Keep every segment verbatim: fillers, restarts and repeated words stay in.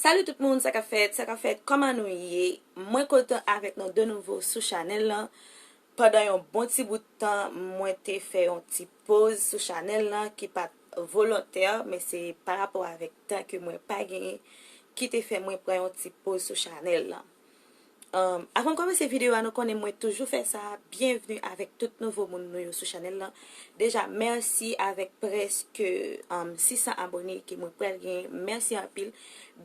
Salut tout moun, sa k ap fèt, sa k ap fèt, kòman nou ye? Mwen kontan avèk nou de nouvo sou chanèl lan. Pandan yon bon ti bout tan, mwen te fè yon ti poz sou chanèl lan ki pa t volontè, men se pa rapò avèk tan ke mwen pa genyen ki te fè mwen pran yon ti poz sou chanèl lan. Um, avan m kòmanse videyo a, nou konnen mwen toujou fè sa. Byenvni avèk tout nouvo moun nou yo sou chanèl lan. Deja, mèsi avèk prèske, um, sis san abòne ke mwen pral genyen. Mèsi anpil.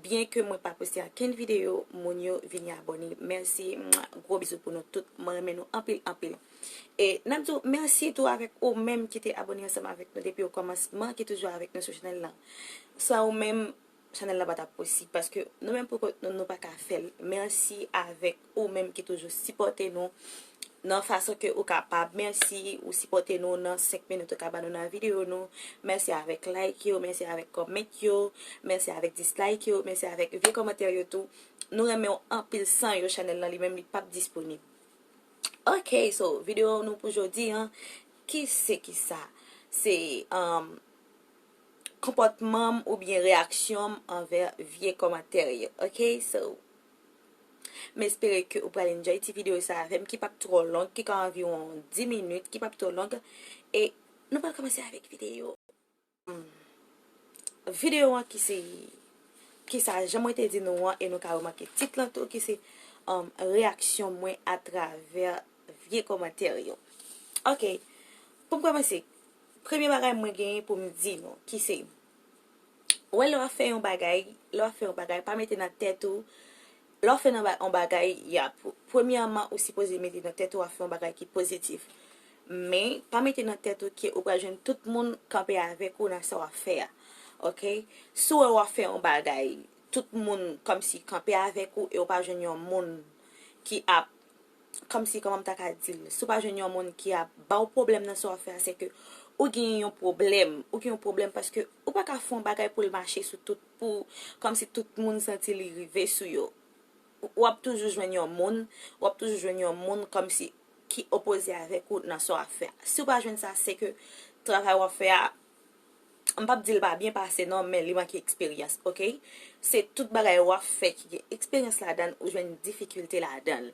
Byen ke mwen pa poste ankenn videyo, moun yo vini abòne. Mèsi, mwa, gwo bizou pou nou tout. Mwen renmen nou anpil, anpil. E n ap di w mèsi tou avèk ou menm ki te abòne ansanm avèk nou depi okòmansman, ki toujou avèk nou sou chanèl lan. San ou menm, chanèl la pa t ap posib, paske nou menm pou kont nou, nou pa ka fè l. Mèsi avèk ou menm ki toujou sipòte nou nan fason ke ou kapab. Mèsi, ou sipòte nou nan senk minit ou ka ba nou nan videyo nou. Mèsi avèk like yo, mèsi avèk comment yo, mèsi avèk dislike yo, mèsi avèk vye kòmantè yo tou. Nou renmen w anpil, san yo chanèl lan li menm li p ap disponib. Ok, so, videyo nou pou jodi an, ki se ki sa? Se, um, konpòtman m oubyen reyaksyon m anvè vye kòmantè yo. Ok, so, m espere ke ou pral enjoy ti videyo sa avè m, ki p ap twò long, ki ka anviwon dis minit, ki p ap twò long, e nou pral kòmanse avèk videyo. Videyo an ki se, ki sa, jan mwen te di nou an, e nou ka remake tit lan tou, ki se, um, reyaksyon mwen atravè vye kòmantè yo. Ok, pou m kòmanse, premye bagay mwen genyen pou m di nou, ki se, ou wè lè w ap fè yon bagay, lè w ap fè yon bagay, pa mete nan tèt ou, lè w ap fè nan ba-, yon bagay, y ap, premyèman, ou sipoze mete nan tèt ou w ap fè yon bagay ki pozitif. Men, pa mete nan tèt ou ke ou pral jwenn tout moun kanpe avèk ou nan sa w ap fè a. Ok? Si w wè w ap fè yon bagay, tout moun kòmsi kanpe avèk ou e w pa jwenn yon moun ki ap, kòmsi, kòman m ta ka di l, si w pa jwenn yon moun ki ap ba w pwoblèm nan sa w ap fè a, se ke ou gen yon pwoblèm, ou gen yon pwoblèm paske ou pa ka fè yon bagay pou l mache sou tout, pou, kòmsi tout moun santi li rive sou yo. W ap toujou jwenn yon moun, w ap toujou jwenn yon moun kòmsi ki opoze avèk ou nan sa w ap fè a. Si w pa jwenn sa, se ke travay w ap fè a, m p ap di l pa byen pase non, men li manke eksperyans, ok? Se tout bagay w ap fè ki gen eksperyans ladan l, ou jwenn difikilte ladan l.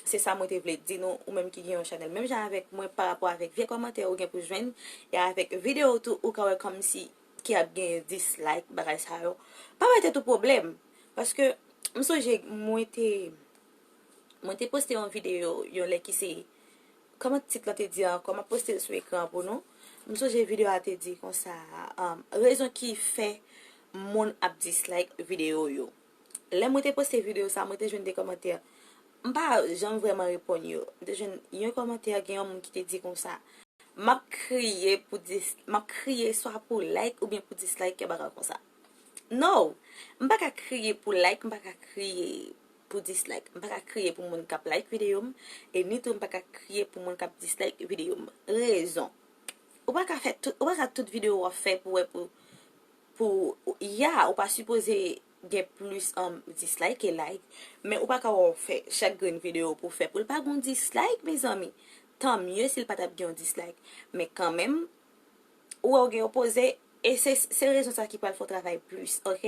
Se sa mwen te vle di nou, ou menm ki gen yon chanèl menm jan avèk mwen, pa rapò avèk vye kòmantè ou gen pou jwenn, e avèk videyo tou, ou ka wè kòmsi ki ap gen dislike, bagay sa yo. Pa bay tèt ou pwoblèm, paske m sonje mwen te, mwen te poste yon videyo, yon lè ki se, kòman tit lan te di ankò, m ap poste l sou ekran an pou nou. M sonje videyo a te di konsa, um, rezon ki fè moun ap dislike videyo yo. Lè mwen te poste videyo sa, mwen te jwenn de kòmantè. M pa janm vrèman reponn yo. M te jwenn yon kòmantè, gen yon moun ki te di konsa, m ap kriye pou dis-, m ap kriye swa pou like oubyen pou dislike, yon bagay konsa. No! M pa ka kriye pou like, m pa ka kriye pou dislike. M pa ka kriye pou moun k ap like videyo m, e ni tou m pa ka kriye pou moun k ap dislike videyo m. Rezon. Ou pa ka fè tout, ou pa ka tout videyo w ap fè pou wè pou, pou, ya, ou pa sipoze gen plis, um, dislike ke like, men ou pa ka wè w fè chak grenn videyo pou fè pou l pa gen yon dislike, mezanmi. Tan mye si l pa t ap gen yon dislike. Men kanmenm, ou wè w gen opoze, e se, se rezon sa ki pral fè w travay plis, ok?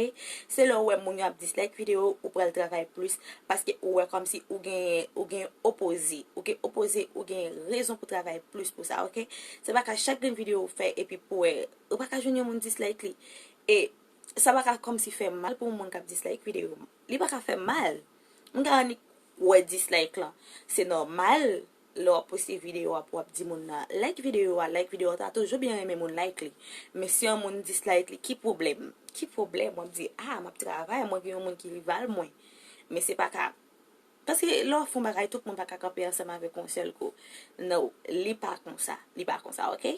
Se lè w wè moun yo ap dislike videyo, ou pral travay plis, paske ou wè kòmsi ou gen, ou gen opoze, ou gen opoze, ou gen rezon pou travay plis pou sa, ok? Se pa ka chak grenn videyo ou fè, epi pou wè, ou pa ka jwenn yon moun dislike li. E sa pa ka kòmsi fè mal pou yon moun k ap dislike videyo. Li pa ka fè mal. M ka annik wè dislike lan. Se nòmal, lè w ap poste videyo a pou w ap di moun nan like videyo a, like videyo a, ta toujou byen renmen moun like li. Men si yon moun dislike li, ki pwoblèm? Ki pwoblèm? W ap di, a, m ap travay, mwen gen yon moun ki rival mwen. Men se pa ka, paske lè w ap fè yon bagay, tout moun pa ka kanpe ansanm avèk yon sèl kou. No, li pa konsa. Li pa konsa, ok?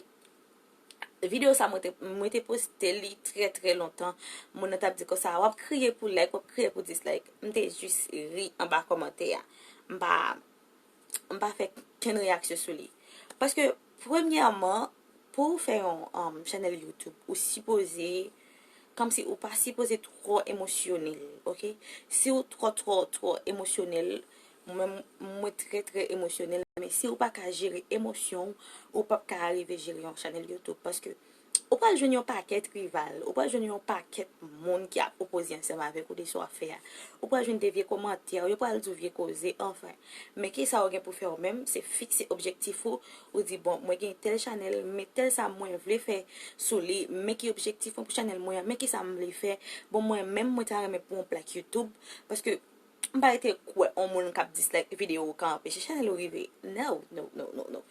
Videyo sa mwen te, mwen te poste li trè, trè lontan. Moun nan t ap di konsa, w ap kriye pou like, w ap kriye pou dislike. M te jis ri anba kòmantè a. M pa, m pa fè kenn reyaksyon sou li. Paske, premyèman, pou w fè yon, um, chanèl YouTube, ou sipoze kòmsi ou pa sipoze twò emosyonèl, oke? Si w twò, twò, twò emosyonèl, mwen menm, mwen trè, trè emosyonèl, men si ou pa ka jere emosyon w, ou p ap ka rive jere yon chanèl YouTube, paske ou pral jwenn yon pakèt rival, ou pral jwenn yon pakèt moun ki ap opoze ansanm avèk ou de sa w ap fè a. Ou pral jwenn de vye kòmantè, yo pral di w vye koze, anfen. Men kisa w gen pou fè w menm, se fikse objektif ou, ou di, bon, mwen gen tèl chanèl, men tèl sa mwen vle fè sou li, men ki objektif mwen pou chanèl mwen an, men kisa m vle fè. Bon, mwen menm, mwen ta renmen pou yon plak YouTube, paske m pa rete kwè yon moun k ap dislike videyo ou ka anpeche chanèl ou rive. No, no, no, no, no.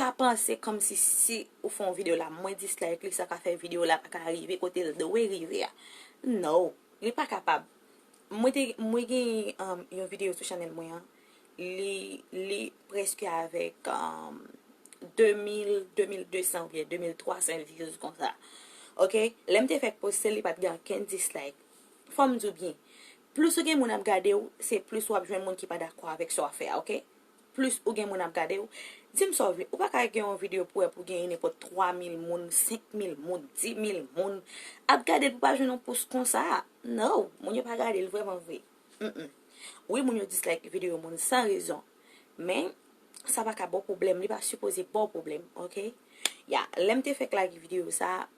Pa panse kòmsi si ou fè yon videyo la, mwen dislike li, sa ka fè videyo la pa ka rive kote l dwe rive a. No, li pa kapab. Mwen te, mwen gen um, yon videyo sou chanèl mwen an. Li, li prèske avèk um, de mil, de mil de san oubyen de mil twa san views konsa. Oke? Lè m te fèk poste, li pa t gen okenn dislike. Fò m di w byen, plis ou gen moun ap gade w, se plis w ap jwenn moun ki pa dakò avèk sa w ap fè a, oke? Plis ou gen moun ap gade w. Di m sa w vle, ou pa ka gen yon videyo pou wè pou gen nenpòt twa mil moun, senk mil moun, di mil moun ap gade l pou pa jwenn yon pous konsa. No, moun yo pa gade l vrèman vre. Mm-mm. Wi, moun yo dislike videyo moun san rezon. Men, sa pa ka ba w pwoblèm, li pa sipoze ba w pwoblèm, oke? Ya, lè m te fèk lage videyo sa,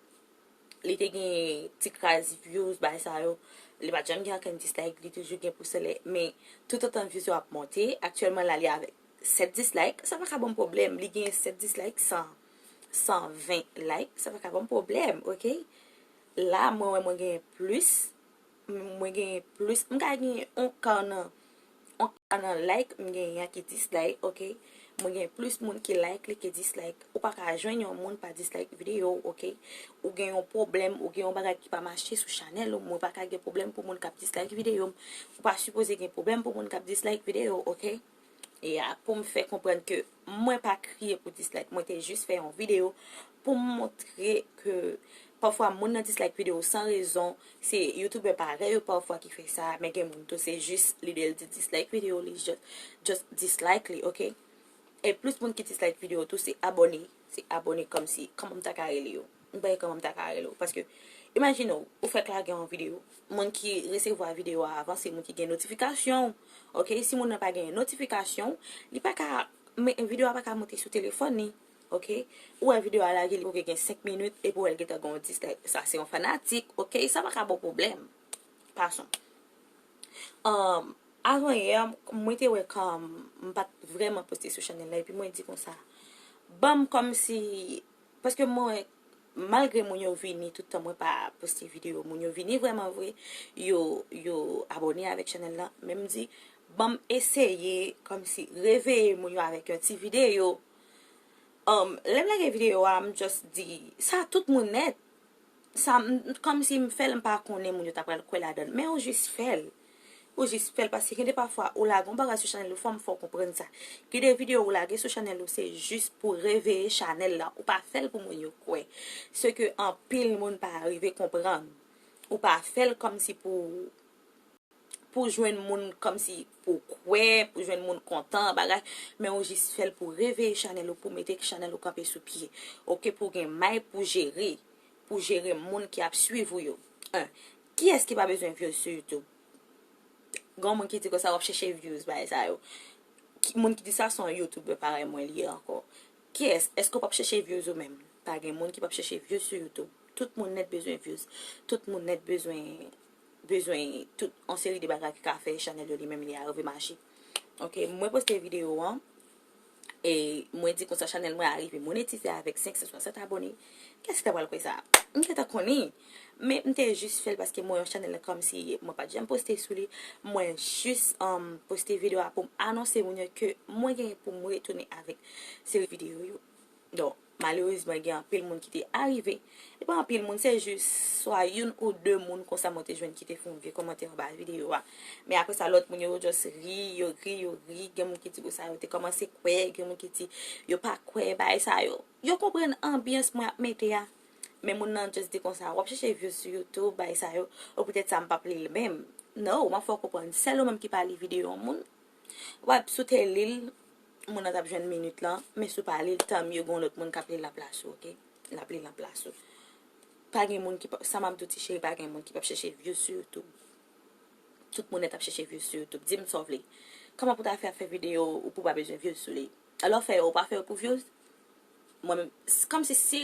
li te gen ti kras views, bagay sa yo. Li pa t janm gen okenn dislike, li toujou gen pou sele. Men, toutotan views yo ap monte, aktyèlman la, li avèk sèt dislike, sa pa ka ban m pwoblèm. Li gen sèt dislike, san, san ven like, sa pa ka ban m pwoblèm, oke? La, mwen wè mwen gen plis, mwen gen plis, m ka gen yon ka nan, yon ka nan like, m gen yon ki dislike, oke? Mwen gen plis moun ki like li ke dislike. Ou pa ka jwenn yon moun pa dislike videyo w, oke? Ou gen yon pwoblèm, ou gen yon bagay ki pa mache sou chanèl ou, mwen pa ka gen pwoblèm pou moun k ap dislike videyo m. Ou pa sipoze gen pwoblèm pou moun k ap dislike videyo w, oke? E a, pou m fè konprann ke mwen pa kriye pou dislike, mwen te jis fè yon videyo pou m montre ke pafwa moun nan dislike videyo san rezon, se youtubè parèy yo pafwa ki fè sa, men gen moun tou se jis lide l di dislike videyo, li just, just dislike li, oke? E plis moun ki dislike videyo tou se abòne, se abòne kòmsi, kòman m ta ka rele yo? M pa konnen kòman m ta ka rele w. Paske, imajine w, ou fèk lage yon videyo. Moun ki resevwa videyo a avan, se moun ki gen notifikasyon w. Oke, si moun nan pa gen notifikasyon w, li pa ka, men videyo a pa ka monte sou telefòn li. Oke, ou wè videyo a lage, li poko gen senk minit, epi w wè l gentan gen yon dislike. Sa se yon fanatik, oke, sa pa ka ba w pwoblèm. Passons. Um, avan yè, mwen te wè kòm m pa t vrèman poste sou chanèl la, epi mwen di konsa, ban m kòmsi, paske mwen, malgre moun yo vini, tout tan mwen pa poste videyo, moun yo vini vrèman vre, yo, yo abòne avèk chanèl la, men m di, ban m eseye kòmsi reveye moun yo avèk yon ti videyo. Um, lè m lage videyo a, m just di, sa tout moun nèt. Sa, m, kòmsi m fè l, m pa konnen moun yo ta pral kwè ladan l. Men ou jis fè l. Ou jis fè l, paske gen de pafwa, ou lage yon bagay sou chanèl ou, fò m fè w konprann sa. Gen de videyo ou lage sou chanèl ou, se jis pou reveye chanèl la. Ou pa fè l pou moun yo kwè. Se ke anpil moun pa rive konprann. Ou pa fè l kòmsi pou pou jwenn moun kòmsi pou kwè, pou jwenn moun kontan, bagay, men ou jis fè l pou reveye chanèl ou, pou mete chanèl ou kanpe sou pye. Oke, pou gen may pou jere, pou jere moun ki ap swiv ou yo. En, kiyès ki pa bezwen views sou YouTube? Gen moun ki di konsa w ap chèche views, bagay sa yo. Ki, moun ki di sa se yon YouTuber parèy mwen li ye ankò. Kiyès? Èske w p ap chèche views ou menm? Pa gen moun ki p ap chèche views sou YouTube. Tout moun nèt bezwen views. Tout moun nèt bezwen bezwen tout yon seri de bagay ki ka fè chanèl yo li menm li a rive mache. Oke, mwen poste videyo an, e mwen di konsa chanèl mwen a rive monetize avèk senk san swasant abòne. Kiyès ki ta pral kwè sa? M gentan konnen. Men m te jis fè l paske mwen yon chanèl kòmsi mwen pa t janm poste sou li. Mwen jis um, poste videyo a pou m anonse moun yo ke mwen genyen pou m retounen avèk seri videyo yo. Donk, malerezman, gen anpil moun ki te arive. E pa anpil moun, se jis swa youn ou de moun konsa mwen te jwenn ki te fè yon vye kòmantè anba videyo a. Men apre sa, lòt moun yo just ri, yo ri, yo ri. Gen moun ki di konsa yo te kòmanse kwè, gen moun ki di yo pa kwè, bagay sa yo. Yo konprann anbyans mwen ap mete a. Men moun nan just di konsa, w ap chèche views sou YouTube, bagay sa yo, ou poutèt sa m p ap li l menm. No, m ap fè w konprann, sèl ou menm ki pa li videyo yon moun, w ap sou te li l, moun nan t ap jwenn minit lan, men si w pa li l, tanmye gen yon lòt moun k ap li l nan plas ou, oke? L ap li l nan plas ou. Pa gen moun ki p ap, sa m ap di w, ti cheri, pa gen moun ki p ap chèche views sou YouTube. Tout moun nèt ap chèche views sou YouTube. Di m sa w vle. Kòman pou w ta fè ap fè videyo ou pou w pa bezwen views sou li? Alò fè yo, ou pa fè yo pou views? Mwen menm, kòmsi si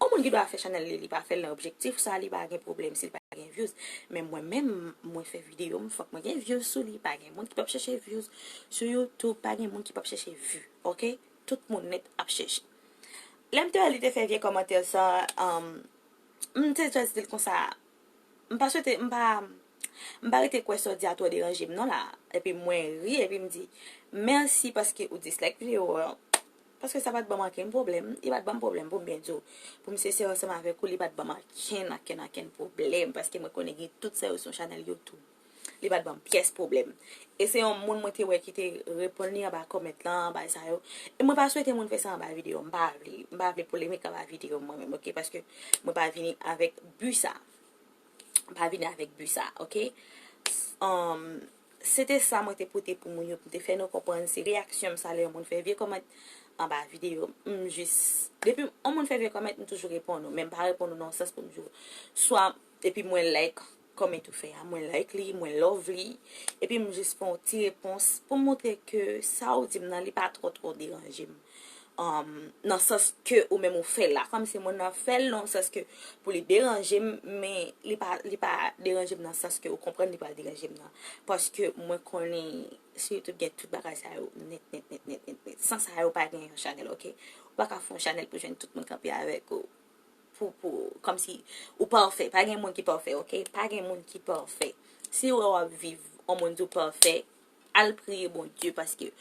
yon moun ki dwe fè chanèl li, li pa fè l nan objektif sa, li pa gen pwoblèm si l pa gen views. Men mwen menm, mwen fè videyo m, fòk mwen gen views sou li. Pa gen moun ki p ap chèche views sou YouTube, pa gen moun ki p ap chèche view, oke? Tout moun nèt ap chèche. Lè m te wè li te fè vye kòmantè sa, um, m te just di l konsa, m pa swete, m pa, m pa rete kwè sa w di a twò deranje m non la. Epi mwen ri, epi m di, mèsi paske ou dislike videyo an. Paske sa pa t ban m ankenn pwoblèm. Li pa t ban m pwoblèm pou m byen di w. Pou m sensè ansanm avèk ou, li pa t ban m ankenn, ankenn, ankenn pwoblèm. Paske mwen konnen gen tout sa yo sou chanèl YouTube. Li pa t ban m pyès pwoblèm. E se yon moun mwen te wè ki te reponn li anba kòmèt lan, anba sa yo. E mwen pa swete moun fè sa anba videyo. M pa vle, m pa vle polemik anba videyo mwen menm, oke? Paske mwen pa vini avèk bi sa. M pa vini avèk bi sa, oke? Um, se te sa mwen te pote pou moun yo, pou m te fè nou konprann. Se reyaksyon m sa lè yon moun fè vye kòmantè anba videyo. M jis, depi yon moun fè vye kòmantè, m toujou reponn ou. Men m pa reponn ou nan yon sans pou m di w swa, epi mwen like kòmantè ou fè a, mwen like li, mwen love li, epi m jis fè yon ti repons pou m montre ke sa ou di m nan, li pa twò, twò deranje m. Um, nan sans ke ou menm ou fè l la. Kòmsi moun nan fè l nan sans ke pou li deranje m, men li pa, li pa deranje m nan sans ke ou konprann li pral deranje m nan. Paske mwen konnen sou YouTube gen tout bagay sa yo nèt, nèt, nèt, nèt, nèt, nèt. San sa yo pa gen yon chanèl, oke? Ou pa ka fè yon chanèl pou jwenn tout moun kanpe avèk ou. Pou, pou, kòmsi ou pafè. Pa gen moun ki pafè, oke? Pa gen moun ki pafè. Si ou wè w ap viv, yon moun di w pafè, al priye Bondye paske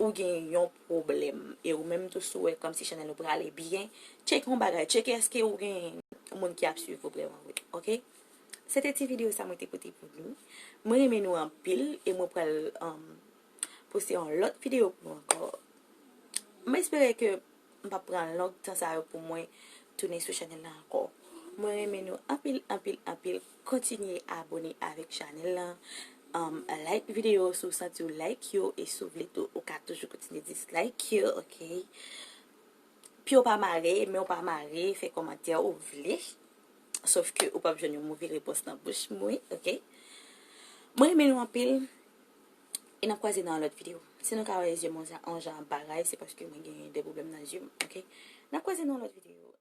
ou gen yon pwoblèm. E ou menm tou si w wè kòmsi chanèl ou prale byen, tcheke yon bagay. Tcheke èske ou gen moun ki ap swiv ou vrèman vre, oke? Se te ti videyo sa mwen te pote pou nou. Mwen renmen nou anpil e mwen pral, um, poste yon lòt videyo pou nou ankò. M espere ke m p ap pran long tan sa yo pou mwen tounen sou chanèl la ankò. Mwen renmen nou anpil, anpil, anpil. Kontinye abone avèk chanèl la. Um, like videyo si w santi w like yo, e si w vle tou, ou ka toujou kontinye dislike yo, oke? Pye w pa mare, men w pa mare, fè kòmantè ou vle. Sof ke ou p ap jwenn yon move repons nan bouch mwen, oke? Mwen renmen nou anpil. E n ap kwaze nan yon lòt videyo. Si nou ka wè zye m yon jan bagay, se paske mwen gen de pwoblèm nan zye m, oke? N ap kwaze nan yon lòt videyo.